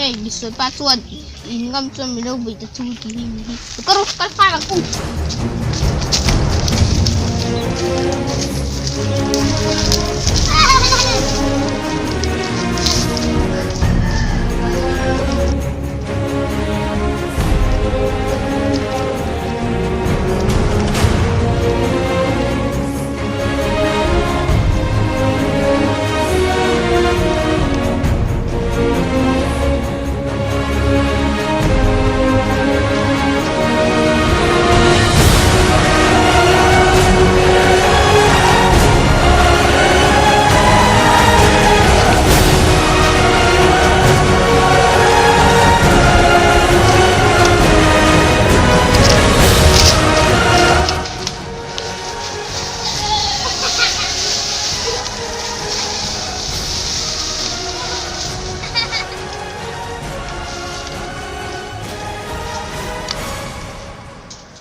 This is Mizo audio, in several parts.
hei misual pa chuan in ngam chuan min lo beih ta chu tih hi ni hi ka ru kal nghal ang u.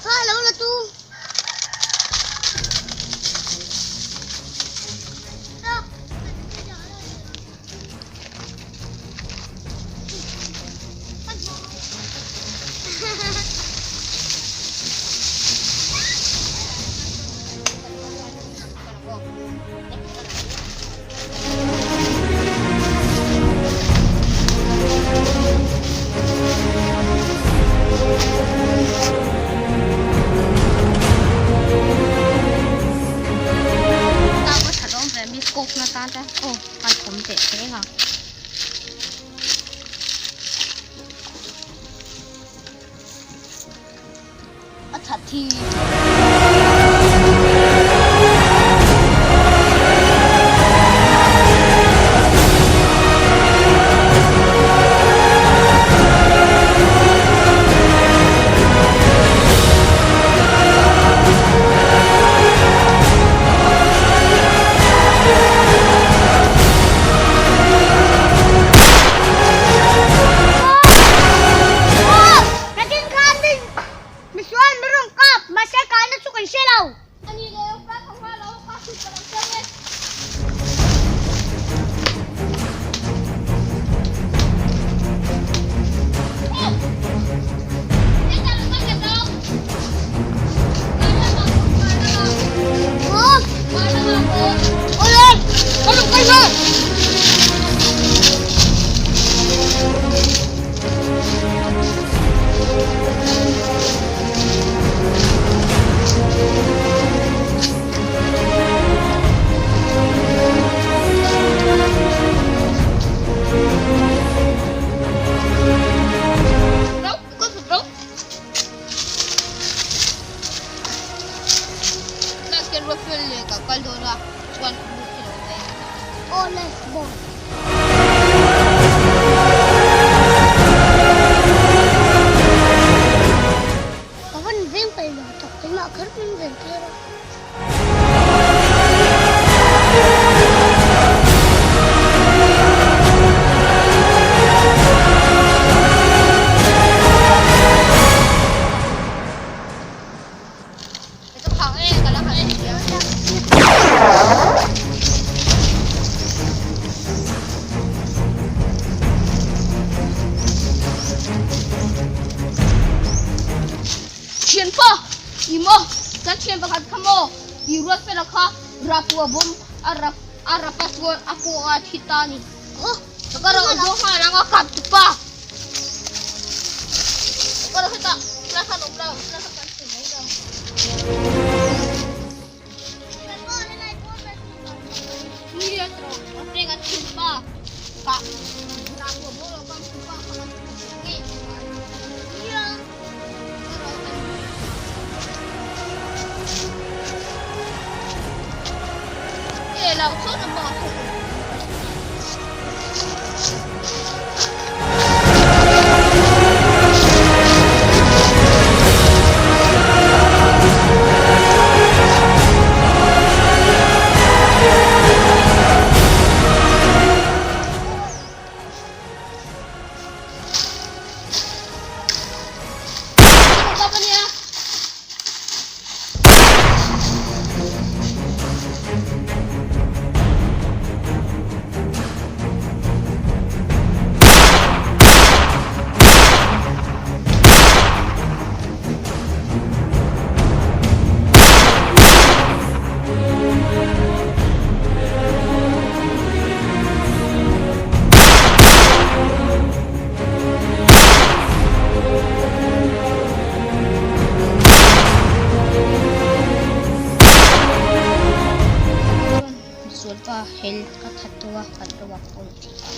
Kha lo la tu. A that hi. Misual mi rawn kap, mahse kaina chu kan hre lo. Ani leh lo ka tho nghal lo, ka hrilh ka lo cheu e. Ka van veng peih lo tak keimah kher min ven tir a. Thianpa i maw kan thian pakhat kha maw i ruat fela kha rapua bawm a rap a rapa chuan a pawh a thi ta a ni. Ka rawh zawng nghal ang a kap tupa. Ka rawh hetah helai khan awm lo helai khan kan hmu mai lo. Ni a tawh a peng a thinpa ka rapua bawm lo kam tupa kha kan hmu ngei ngai. Ka rawh kan E lo sawn a bawk a. hel a that tawh a kan ruak pawh ni thei a.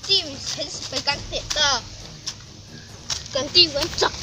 Team hel sipai kan hneh ta. Kan team kan chak.